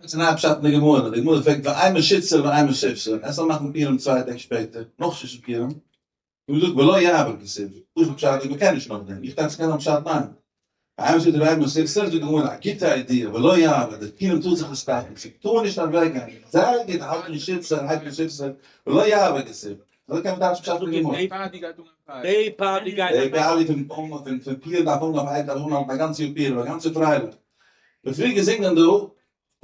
ס'איז א נייע פשט אין די גמרא, די גמרא פרעגט ואימא שיתסר ואימא שיבסר, עס זאל מאכן פורים צוויי טעג שפעטער, נאך שושן פורים, און מ'זאגט ולא יעבור כתיב, פשוט פשט איז מ'קען נישט נאכדעם, איך טראכט ס'קען זיין פשט ניין. ואימא שיתסר ואימא שיבסר, זאגט די גמרא א גוטע idea, ולא יעבור, די פורים טאר זיך נישט סטאפן, ס'טאר נישט אוועקגיין, זייער גוט, האלט נישט שיתסר, הייב נישט שיבסר, ולא יעבור כתיב, אזוי קען מען טייטשן פשט אין גמרא. די party גייט די party פון פון פורים דארף אנגיין אויף אייביג, דארף אנהאלטן א גאנץ יאר פורים, א גאנץ יאר פרייליך. מ'האט פריער געזינגען דא,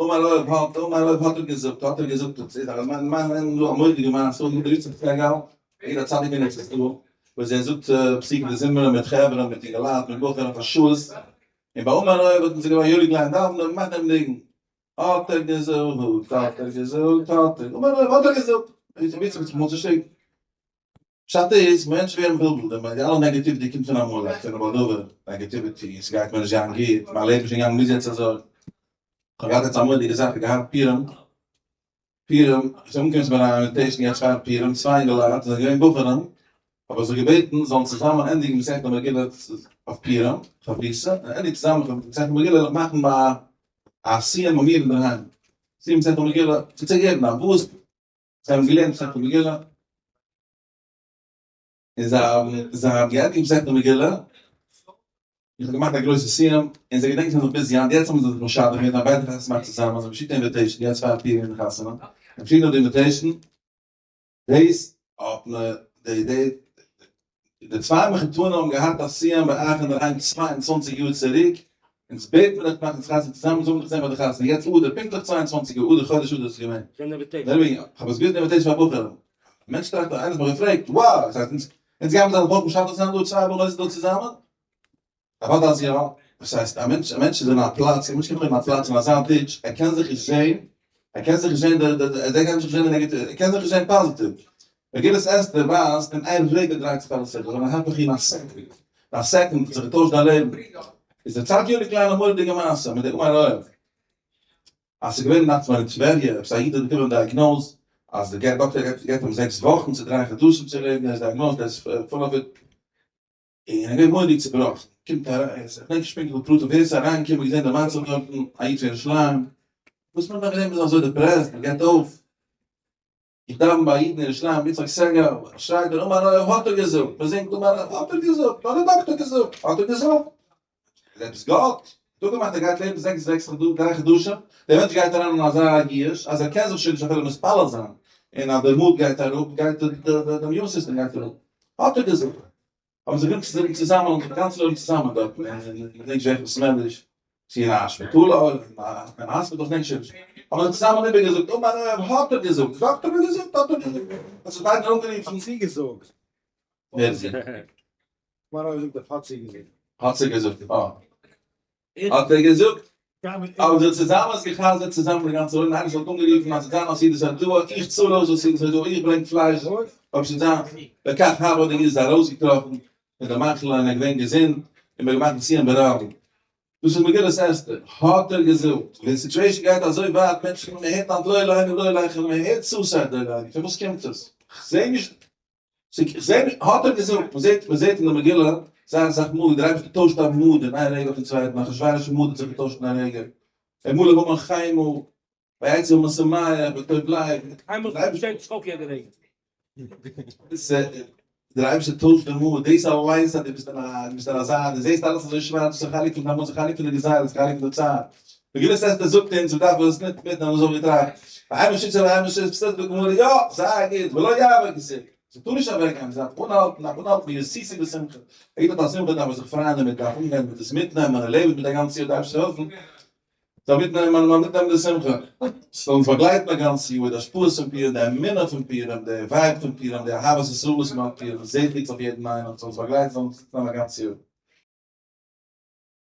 אמר רב האט, אמר רב האט ער געזאגט, האט ער געזאגט, דאס איז א מיין דא א מורא'דיגע מעשה, און דער יצחק סעגאל, איד א צדיק אין ארץ ישראל, וואס ער זאגט פסוקי דזמרה מיט חברה, מיט אינגעלייט, מיט בחורים פאר שעות, און ביי אמר רב האט מען זיך געווארן יולי גליין דאווענען, מאכט דעם ניגון, האט ער געזאגט, האט ער געזאגט, האט ער, אמר רב האט ער געזאגט, און יצחק האט זיך אמאל צעשריגן. פשט איז, מענטשן ווערן מבולבל, די אלע negativity קומט פון עמלק, פון בעל דבר, negativity, ס'גייט מיר נישט זיין גוט, מיין לעבן איז שוין געגאנגען ביז יעצט אזוי. כ'האב געהאט יעצט א מורא'דיגע זאך, כ'האב געהאט פורים, פורים, ס'איז אנגעקומען צו מיר א invitation יעצט פאר פורים, צוויי אינגעלייט זענען געווען בחורים, האב איך זיי געבעטן זאלן צוזאמען ענדיגן מסכת מגילה אויף פורים, חברותא, און ענדיגן צוזאמען מסכת מגילה וועל איך מאכן ביי א סיום ביי מיר אינדערהיים, סיום מסכת מגילה, צו געבן א boost. זיי האבן געלערנט מסכת מגילה, און זיי האבן זיי האבן געענדיגט מסכת מגילה, איך האב געמאכט א גרויסע סיום, און זיי געדענקען זיך ביז יעצט, יעצט האבן זיי זיך משדך געווען, זיי האבן ביידע חתונה געמאכט צוזאמען, זיי האבן געשיקט א invitation, יעצט פאר פורים די חתונה, זיי האבן געשיקט נאר די invitation, דאס האט מיר די די די צוויי מחותנים האבן געהאט א סיום ביי אייך אינדערהיים 22 יאר צוריק, אונז בעט מען דיך מאכן חתונה צוזאמען, זאל מען דיך זען ביי די חתונה, יעצט אדר, פונקטליך 22 יאר, אדר חודש אדר איז עס געווען. כ'האב עס געוויזן invitation פאר בחורים, א מענטש טראכט, איינער האט מיך געפרעגט, wow, דאס הייסט אונז אונז גייען מיר זיך בוחן משדך זיין דא, צוויי בחורים זיצן דא צוזאמען? אוודאי אז יא, דאס הייסט א מענטש, א מענטש איז אין א פלאץ, א מענטש קומט אין א פלאץ אין אזא ditch, ער קען זיך נישט זען, ער קען זיך נישט זען די די ער קען זיך נישט זען די negative, ער קען זיך נישט זען פאזיטיוו. מגילת אסתר ווייזט אין איין רגע דרייט זיך אלעס איבער, ווען א הפך אין א סעקונד, אין א סעקונד האט זיך געטוישט דיין לעבן. איז דער צד יואלי קליין א מורא'דיגע מעשה מיט די אמר רב, אז ס'איז געווען נאכט אין טבריה, עפעס א איד האט באקומען diagnose אז די דאקטער געבט אים זעקס וואכן צו דריי חדשים צו לעבן, ער איז diagnosed, ער איז full of it, און ער געווען מורא'דיג צובראכן, קומט אריין, איך געדענק נישט פונקטליך די פרטים, ווער עס איז אריינגעקומען געזען די מצב דארטן, א איד פון ירושלים, וואס מיינט מען איז אזוי depressed, מען געבט אויף, איך דאווען ביי א איד אין ירושלים, יצחק סעגאל, שרייט ער אמר רב האט ער געזאגט, מען זינגט אמר רב האט ער געזאגט, האט דער דאקטער געזאגט, האט ער געזאגט, איז עפעס גאט, האט אפגעמאכט ער גייט לעבן זעקס זעקס דריי חדשים, דער מענטש גייט אריין אין אזא יאוש אז ער קען זיך שוין נישט אפילו מתפלל זיין, און אז דער mood גייט אראפ גייט די immune system גייט אראפ, האט ער געזאגט, האבן זיך גענומען צוזאמען און די גאנצע עולם צוזאמען דארט אין געדענק נישט וועלכע בית מדרש, צו אין א שפיטאל אדער אין א hospital כ'דענק שוין נישט, האבן זיי צוזאמען איבערגעזאגט אמר רב האט ער געזאגט, דאקטער האט געזאגט האט ער געזאגט, האט זיך ביידע אנגערופן. האט זי געזאגט. ווער זי? אמר רב זאגט האט זי געזאגט. האט זי געזאגט, אה. האט ער געזאגט, האבן זיי צוזאמען עס גע'חזר'ט צוזאמען די גאנצע עולם, איינער האט אנגערופן אז ס'וועט זיין א סעודת הודאה, איך צאל אויס די סעודת הודאה, איך ברענג פלייש, אויב ס'וועט זיין, וכך הוה, דער איד איז ארויסגעקראכן פון די מחלה און ער איז געווען געזונט, און מ'האט געמאכט די סיום ברבים. דאס איז מגילת אסתר, האט ער געזאגט, ווען situation גייט אזוי ווייט, מענטשן, מען הערט היינט לא עלינו לא עליכם, מען הערט suicide לא עלינו, פון וואס קומט עס? כ'זע נישט האט ער געזאגט, מ'זעט מ'זעט אין די מגילה זייער אסאך מאל ווי דער אייבערשטער טוישט א mood אין איין רגע אויפן צווייטן, אחשורוש mood האט זיך געטוישט אין א רגע, וימלא המן חימה, ויצא המן שמח וטוב לב, דער אייבערשטער טוישט די mood, דאס אליינס אז דו ביסט אין א דו ביסט אין אזא דו זעסט אלעס אזוי שווארץ, דאס איז א חלק פון דיין mood, ס'איז א חלק פון די גזירה, ס'איז א חלק פון די צייט. מגילת אסתר זאגט אונז, מ'דארף עס נישט מיטנעמען אזוי ווי געטראכט. ואימא שיתסר ואימא שיבסר, זאגט די גמרא, יא, זייער גוט, ולא יעבור כתיב. ס'טאר נישט אוועקגיין, מ'דארף אנהאלטן, מ'דארף אנהאלטן וישישו בשמחה. א איד האט א שמחה דארף ער זיך פרייען דערמיט, דארף אנגיין מיט עס מיטנעמען און לעבן מיט א גאנץ יאר, די אייבערשטער זאל העלפן, זאל מיטנעמען און מיטנעמען די שמחה. ס'זאל אונז באגלייטן א גאנץ יאר, די השפעות פון פורים, די אמונה פון פורים, די vibe פון פורים, די אהבת ישראל וואס מ'האט פורים, זעטיגט אויף יעדן איינעם, ס'זאל אונז באגלייטן, זאל אונז מיטנעמען א גאנץ יאר.